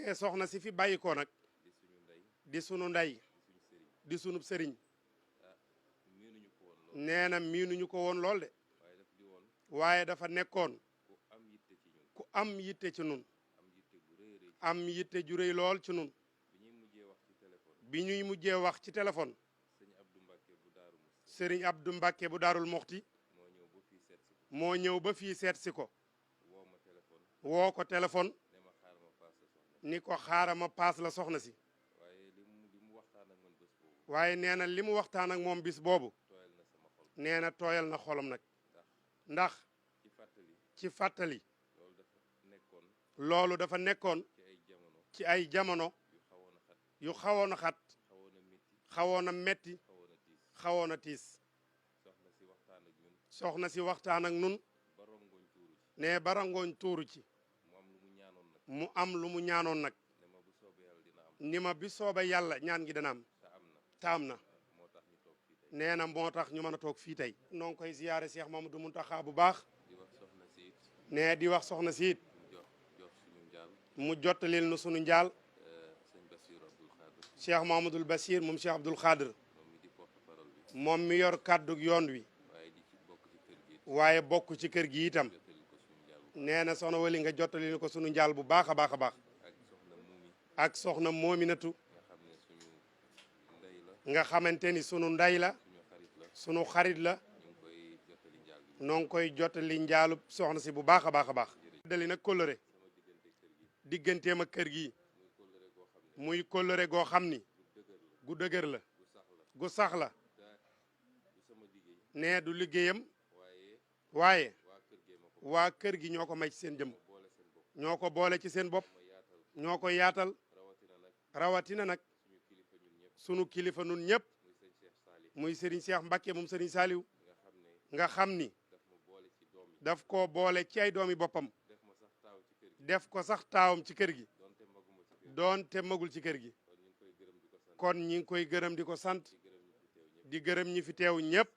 ne soxna si fi bàyyi ko nag di sunu ndey di sunu sëriñ nee na miinuñu ko woon lool de waaye dafa nekkoon ku am yitte ci nun am yitte ju rëy lool ci nun bi ñuy mujjee wax ci téléphone sëriñ Abdou Mbacke bu Daarul Moxti moo ñëw ba fii seet si ko woo ko téléphone ni ko xaarama paas la soxna si waaye nee na li mu waxtaan ak moom bis boobu nee na tooyal na xolam nag ndax ci fàttali loolu dafa nekkoon ci ay jamono yu xawoon a xat xawoon a metti xawoon a tiis soxna si waxtaan ak nun ne barangooñ tuuru ci mu am lu mu ñaanoon nag ni ma bi sooba yàlla ñaan gi dana am taam na nee na moo tax ñu mën a toog fii tey noo ngi koy ziyaare Cheikh Mamadou Muntaxa bu baax ne di wax soxna siit mu jottalil nu sunu njaal Cheikh Mamadou Bassir moom Cheikh Abdoul Khadir moom mi yor kàddug yoon wi waaye bokk ci kër gi itam nee na soxna Wali nga jottalil ko sunu njaal bu baax a baax a baax ak soxna Moominatu nga xamante ni sunu ndey la sunu xarit la noo ngi koy jottali njaalub soxna si bu baax a baax a baax dali nag kóllëre digganteem ak kër gi muy kóllëre goo xam ni gu dëgër la gu sax la nee du liggéeyam waaye waa kër gi ñoo ko may ci seen jëm ñoo ko boole ci seen bopp ñoo ko yaatal rawatina nag sunu kilifa nun ñëpp muy Serigne Cheikh Mbacke moom Serigne Saliou nga xam ni daf ko boole ci ay doomi boppam def ko sax taawam ci kër gi doonte magul ci kër gi kon ñi ngi koy gërëm di ko sant di gërëm ñi fi teew ñëpp